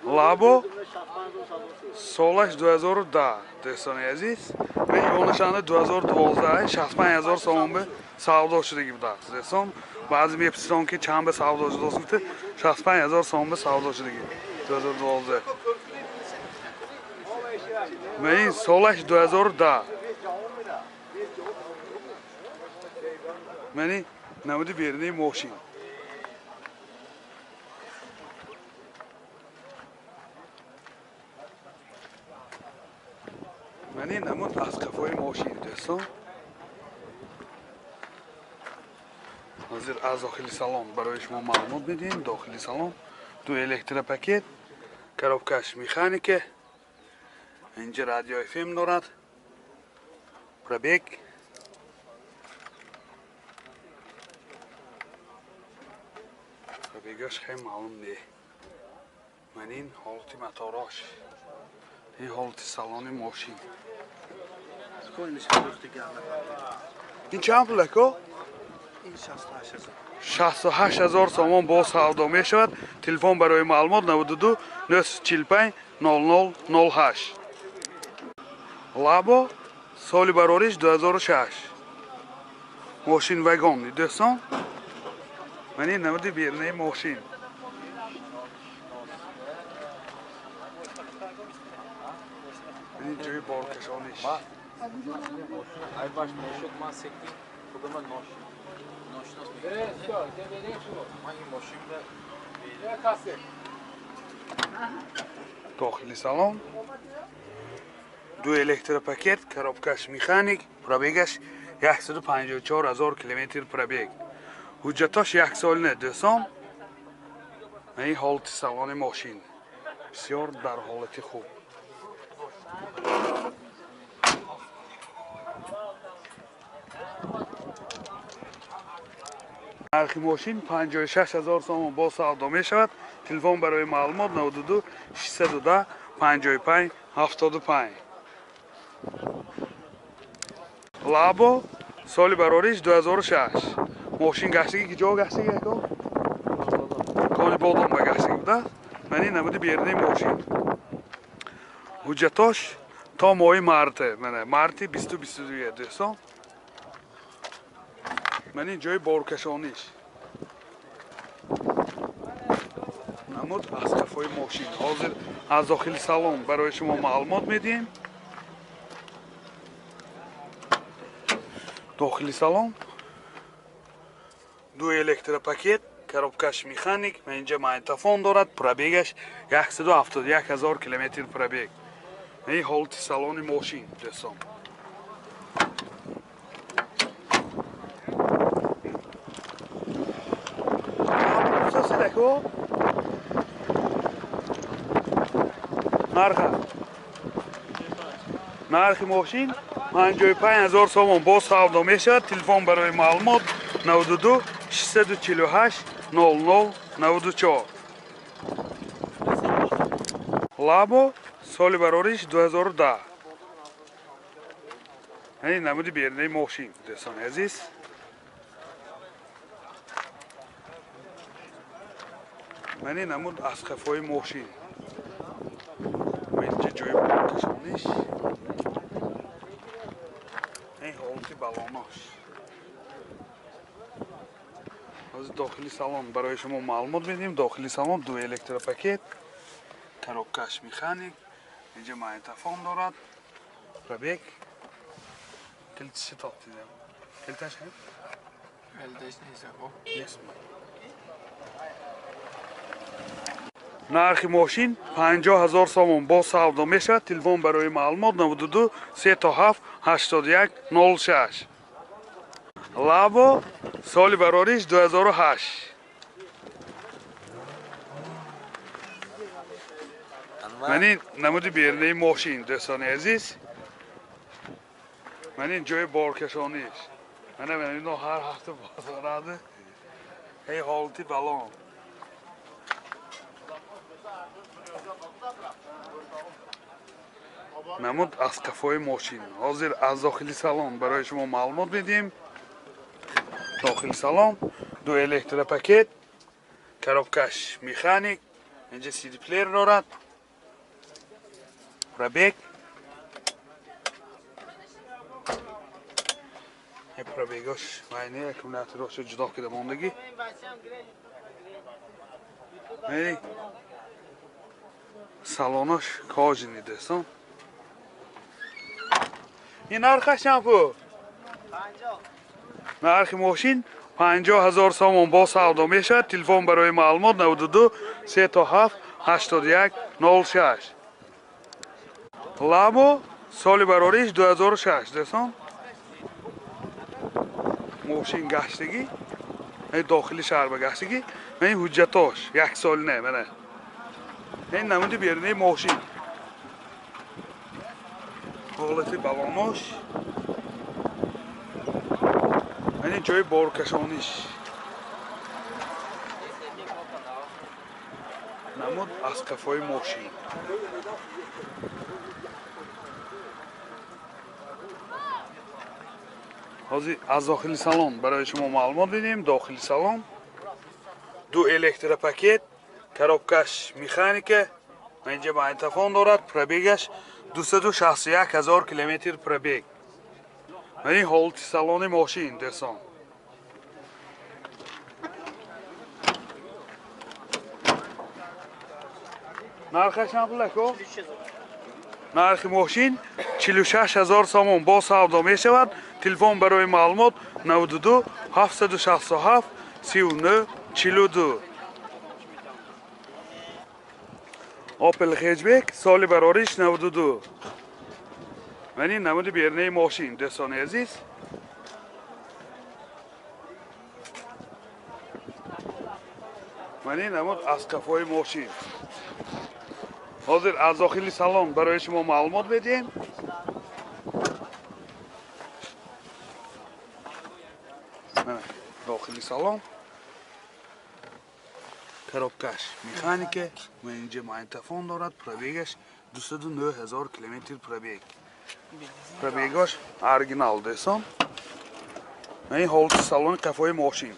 Лабо солаш 2010 дӯстони азиз. Мен ёнашанда 2012 65 ҳазор сомон ба савдо шудаги будааст. Дӯстон, баъзе мепурсиданд ки чанд ба савдо шудааст, гуфта 65 ҳазор сомон ба савдо шудаги 2012. Мен солаш 2010. Мани намуди берунаи мошин. Мани намуд аз қафои мошин дӯстон. Ҳозир аз дохили салон барои шумо маълумот медиҳем. Дохили салон ду электропакет, коробкаш механика, инҷа радио FM дорад, пробег пробегаш хеле маълум не. Ман ин ҳолати моторош, ин ҳолати салони мошин. Ин чанд пул ако? 68 ҳазор сомон боз савдо мешавад. Телефон барои маълумот 92 945 00 08. Лабо соли барориш 2006. Мошин вагон дӯстон. Ман ин намуди берунаи мошин. Ин ҷои боркашониш. Дохили салон ду электропакет, коробкаш механик, пробегаш 154 ҳазор километр пробег. Ҳуҷҷатош яксолина дӯстон. Ин ҳолати салони мошин бисёр дар ҳолати хуб. Нархи мошин 56 ҳазор сомон боз савдо мешавад. Телефон барои маълумот 92 610 55 75. Лабо соли барориш 2006. Мошин гаштаги ки ҷо гаштаги ако? Кони бодом ба гаштаги буда. Ман ин намуди берунаи мошин. Ҳуҷҷатош то моҳи марте, мана марти 2022 дӯстон. Ман ин ҷои боркашониш. Намуд аз қафои мошин. Ҳозир аз дохили салон барои шумо маълумот медиҳем. Дохили салон ду электропакет, коробкаш механик, ман инҷа магнитофон дорад, пробегаш 171 ҳазор километр пробег. Ин ҳолати салони мошин дӯстон. Нархи мошин 55 ҳазор сомон боз савдо мешавад. Телефон барои маълумот 92 648 00 94. Лабо соли барориш 2010. Ин намуди берунаи мошин дӯстони азиз. Ман ин намуд аз қафои мошин. Инҷа ҷои боркашониш. Ин ҳолати балонош. Ҳозир дохили салон барои шумо маълумот медиҳем. Дохили салон ду электропакет, коробкаш механик, инҷа магнитофон дорад, пробег. Килтиши топдидам. Килташ ҳам? Килташ нест ако. Нест. Нархи мошин 50 ҳазор сомон боз савдо мешавад. Телефон барои маълумот 92 37 81 06. Лабо соли барориш 2008. Ман ин намуди берунаи мошин дӯстони азиз. Ман ин ҷои боркашониш. Мана ино ҳар ҳафта бозорад. Эй ҳолати балон. Намуд аз қафои мошин. Ҳозир аз дохили салон барои шумо маълумот медиҳем. Дохили салон ду электропакет, коробкаш механик, Инҷа CD плеер дорад. Пробег. Пробегаш майне аккумулятораш ҷудо карда мондагӣ. Салонаш кожаный дӯстон. Ин нархаш чанд пул? Нархи мошин 50 000 сомон бо савдо мешавад. Телефон барои маълумот 92 37 81 06. Ламо соли барориш 2006 дӯстон. Мошин гаштагӣ, дохили шаҳр ба гаштагӣ, ин ҳуҷҷатош як сол не, мана. Ин намуди берунаи мошин. Ҳолати балонош. Ин ҷои боркашониш. Намуд аз қафои мошин. Ҳозир аз дохили салон барои шумо маълумот медиҳем. Дохили салон ду электропакет, коробкаш механика, инҷа магнитофон дорад, пробегаш 261 000 километр пробег. Ин ҳолати салони мошин дӯстон. Нархаш чанд пул ако? Нархи мошин 46 000 сомон бо савдо мешавад. Телефон барои маълумот 92 767 39 42. Opel Hatchback соли барориш 92. Ман ин намуди берунаи мошин дӯстони азиз. Ман ин намуд аз қафои мошин. Ҳозир аз дохили салон барои шумо маълумот медиҳем. Дохили салон коробкаш механика, инҷа магнитофон дорад, пробегаш 209 000 километр пробег. Пробегаш оригинал дӯстон. Ин ҳолати салони қафои мошин.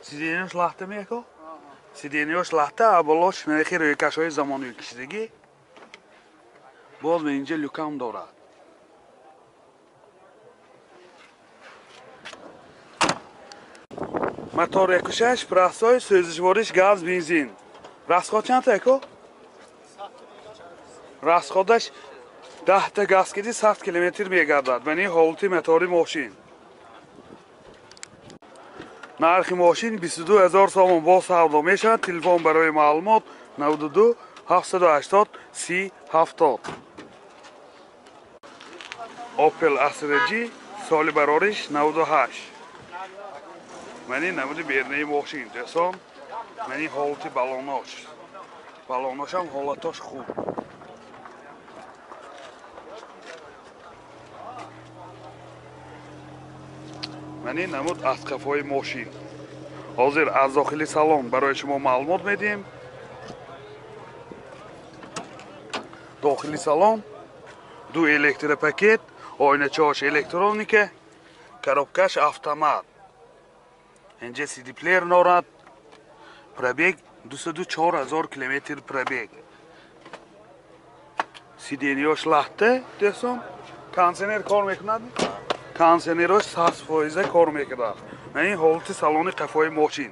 Сиденьяш лахта меко? Сиденьяш лахта, а болош мехи рӯйкашҳои замонавӣ кишидагӣ. Боз инҷа люкам дорад. Мотор 1.6, простой, сӯзишвориш газ, бензин. Расход чанд ако? Расходаш 10 та газ киди 100 километр мегардад. Мани ҳолати мотори мошин. Нархи мошин 22 000 сомон бо савдо мешавад. Телефон барои маълумот 92 780 30 70. Opel Astra G соли барориш 98. Мани намуди берунаи мошин дӯстон. Мани ҳолати балонош. Балоношам ҳолатош хуб. Мани намуд аз қафои мошин. Ҳозир аз дохили салон барои шумо маълумот медиҳем. Дохили салон ду электропакет, оиначаҳош электроника, коробкаш автомат. Инҷа CD плеер дорад. Пробег 204 000 километр пробег. Сиденьяш лахта дӯстон. Кондиционер кор мекунад? Кондиционераш 100% кор мекунад. Ин ҳолати салони қафои мошин.